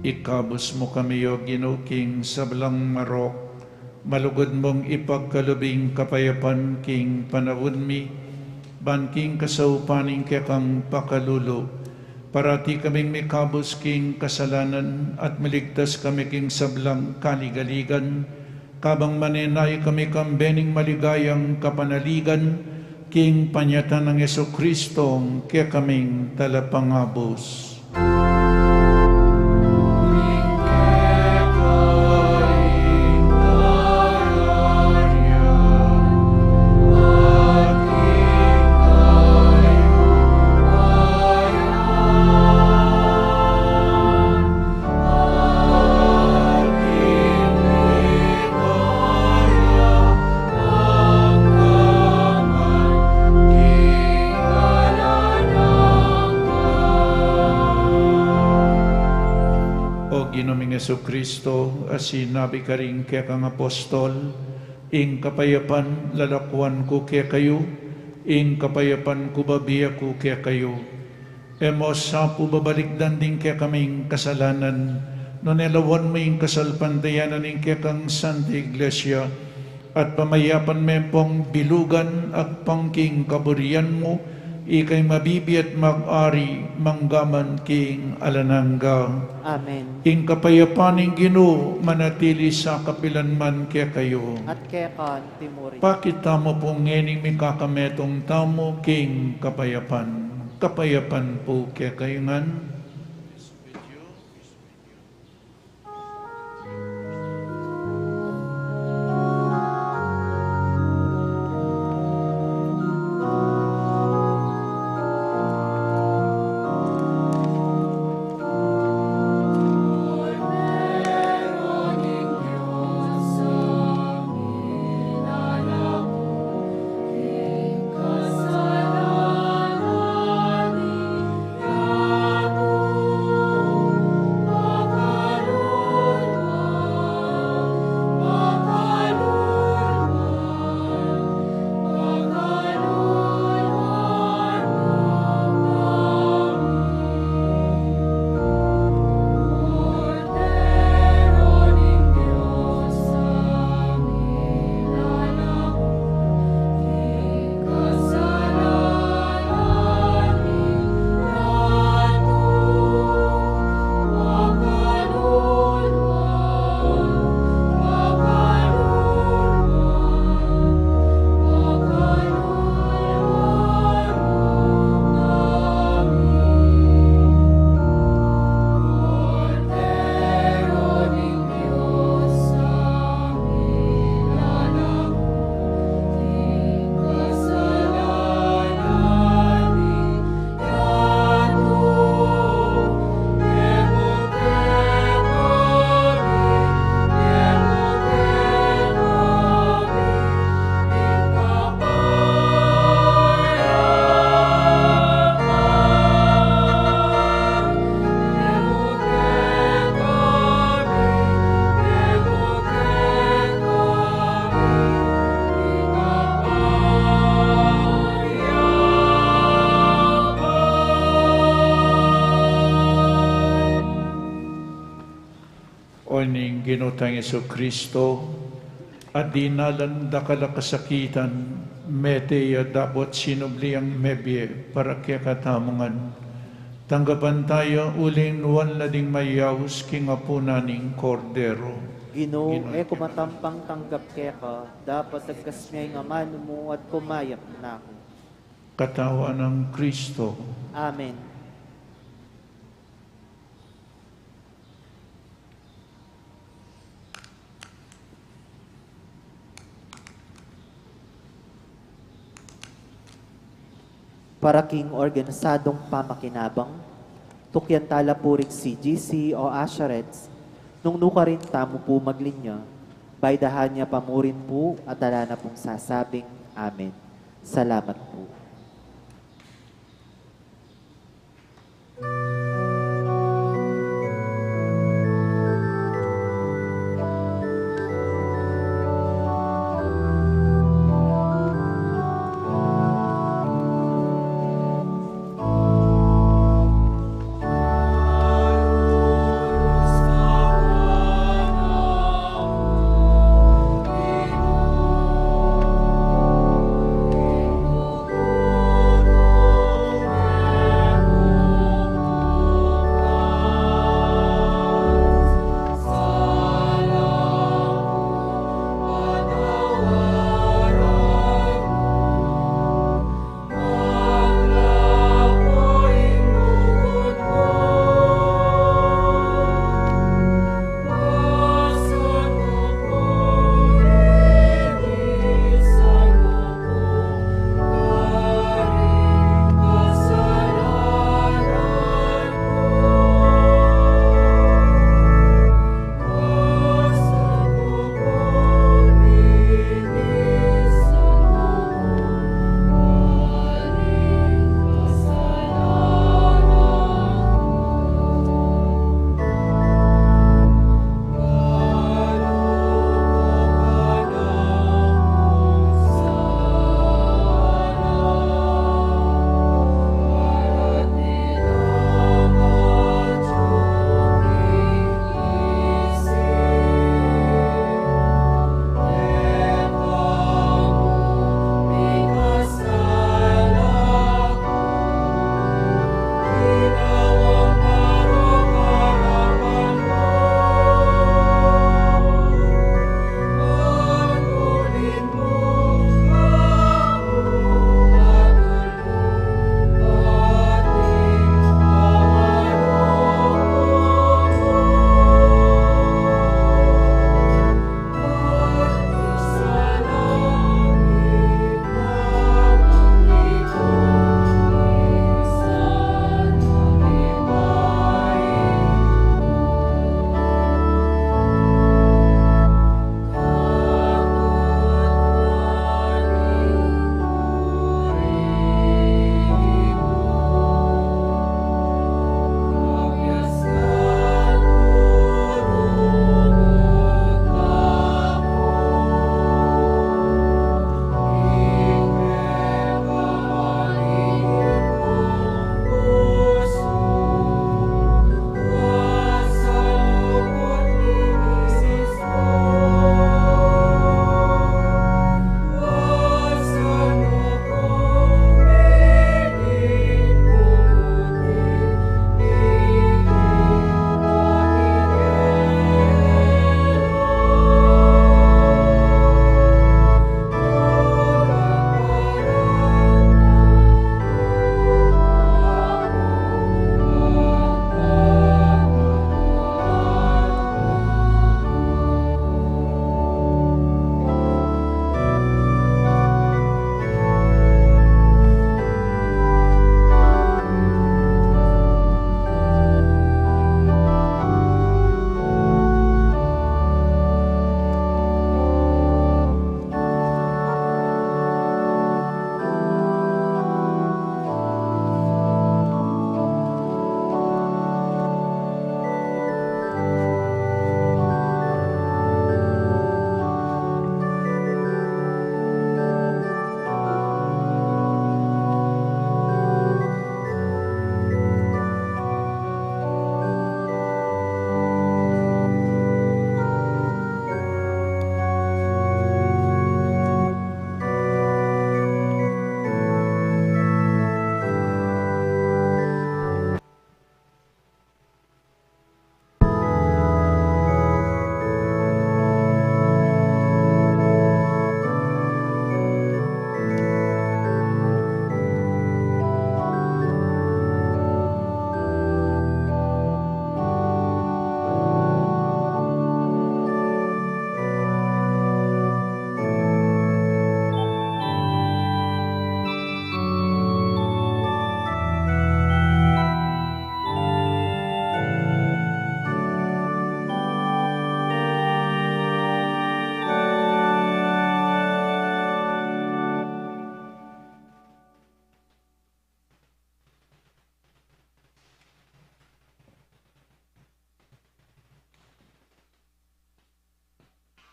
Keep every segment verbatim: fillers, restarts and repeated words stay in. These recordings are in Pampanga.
Ikabus mu kami, O Ginu, king sablang marok, malugud mung ipagkalub ing kapayapan king panaun mi, ban king kasaupan ning kekang pakalulu, parati kaming mikabus king kasalanan at miligtas kami king sablang kaligaligan, kabang manenaya kami kambe ning maligayang kapanaligan, king panyatang nang Jesucristo, kekaming Talapangabus. O Ginu ming Jesucristo, a sinabi karing kekang apostol, ing kapayapan lalakuan ku kekayu, ing kapayapan ku babie ku kekayu. E mu sa pu babalikdan ding kekaming kasalanan, nune lawan mu ing kasalpantayanan ning kekang Santa Iglesia, at pamayapan me pung bilugan agpang king kaburian mu, ika ing mabibie at mag-ari manggaman king alang angga. Amen. Ing kapayapan ning Ginu manatili sa kapilan man kekayu. At keka antimurin. Pakit tamu pu ngening mikakametung tamu king kapayapan. Kapayapan pu kekayu ngan. O ning Ginu tang Jesucristo, a dinalan dakal a kasakitan, mete ya dapot sinubli yang mebie para kekatamu ngan. Tanggapan taya uling nuan la ding mayaus king apunan ning Kordero. Ginu, Ginu, e ku matampang tanggap keka, dapot agkas me ing amanu mu at kumayap na ku. Katawan nang Kristo. Amen. Para king organisadong pamakinabang, tukyan tala pu ring C G C o usherettes, nung nukarin tamu pu maglinya, baydahan ya pa mu rin pu at ala na pung sasabing, "Amen." Salamat pu.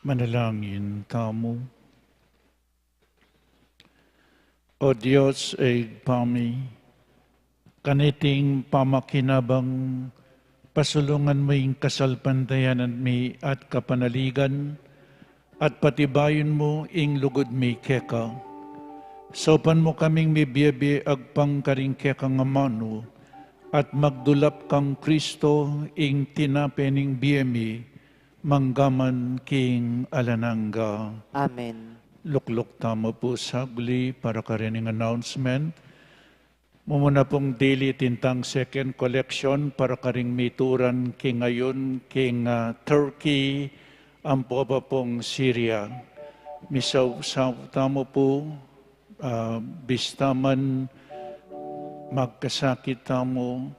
Manalangin tamu. O Dios, Ibpa mi, kaniting pamakinabang, pasulungan mu ing kasalpantayanan mi at kapanaligan, at patibayun mu ing lugud mi keka. Saupan mu kaming mibie-bie agpang karing kekang amanu, at magdulap kang Kristo ing tinape ning bie mi, manggaman king alang angga. Amen. Lukluk tamu pu sagli para karening announcement. Mumuna pung dili tintang second collection para karing mituran king ayun king, ah, Turkey, ampo pa pung Syria. Misaup-saup tamu pu, ah, bista man magkasakit tamu,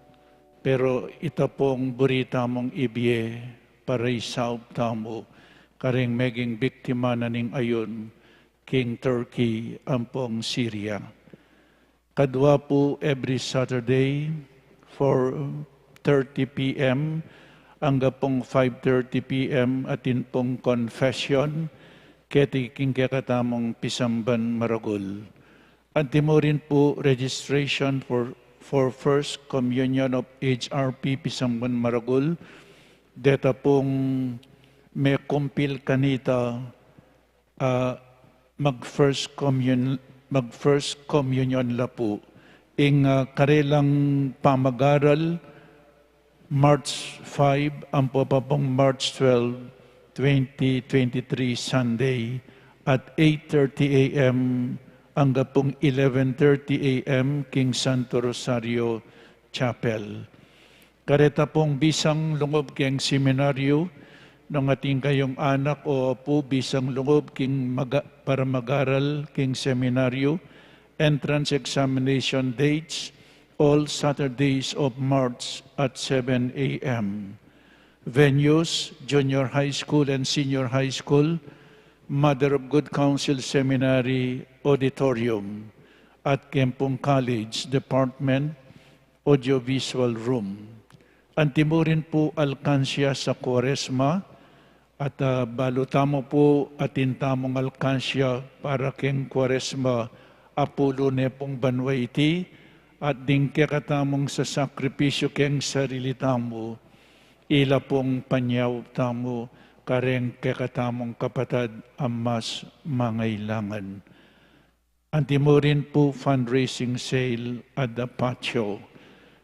pero ita pung buri tamung ibie para isaup tamu karing meging biktima na ning ayun king Turkey ampong Syria. Kadwa pu, every Saturday, four thirty P M angga pung five thirty P M atin pung confession keti king kekatamung pisamban maragul. Antimurin pu, registration for, for First Communion of H R P pisamban maragul. Deta pung mekumpil kanita, ah, mag First Commun-, mag First Communion la pu. Ing, ah, karelang pamagaral, March five ampo pa pung March twelve, twenty twenty-three, Sunday, at eight thirty A M angga pung eleven thirty A M king Santo Rosario Chapel. Kareta pung bisang lungub king seminaryo, nung atin kayung anak o apu bisang lungub king maga-, para mag-aral king seminaryo, entrance examination dates, all Saturdays of March at seven A M. Venues, Junior High School and Senior High School, Mother of Good Counsel Seminary Auditorium, at Kempung College Department, Audiovisual Room. Antimurin pu alkansya sa Kuaresma, at, ah, balu tamu pu atin tamung alkansya para keng Kuaresma, apulu ne pung banua iti, at ding kekatamung sasakripisyu keng sarili tamu, ila pung panyaup tamu kareng kekatamung kapatad a mas mangailangan. Antimurin pu fundraising sale at the patio.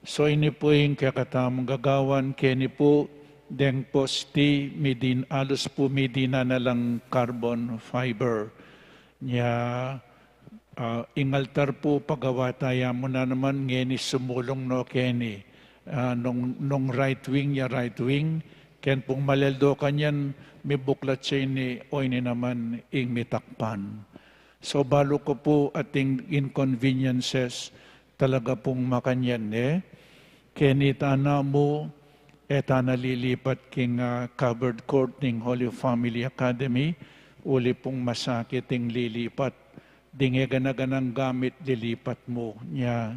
So ini pu ing kekatamung gagawan, keni pu deng posti midin, alus pu midin na lang carbon fiber. Nya, ah, ing altar pu pagawa ta ya mu na naman, ngeni sumulung no keni. Ah, nung, nung right wing ya right wing, ken pung maleldo kanyan, mibuklat ya ini, o ini naman ing mitakpan. So balu ku pu ating inconveniences talaga pung makanyan, e. Keni tana mu, e tana lilipat king, ah, covered court ning Holy Family Academy, uli pung masakit ing lilipat, ding e gana-ganang gamit lilipat mu. Nya,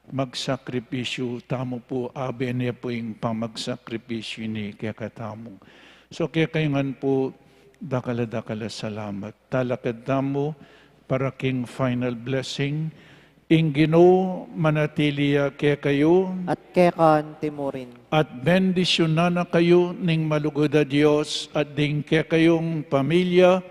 magsakripisyu tamu pu, abe ne pu ing pamagsakripisyu ini kekatamu. So kekayu ngan pu, dakal a dakal a salamat. Talakad tamu para king final blessing. Ing Ginu manatili ya kekayu. At keka antimurin. At bendisyunan na kayu ning malugud a Dios, at ding kekayung pamilya,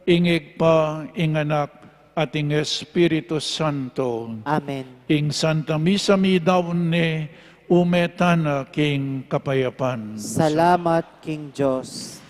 ing Ibpa, ing Anak, at ing Espiritu Santo. Amen. Ing Santa Misa midaun ne, ume tana king kapayapan. Salamat king Dios.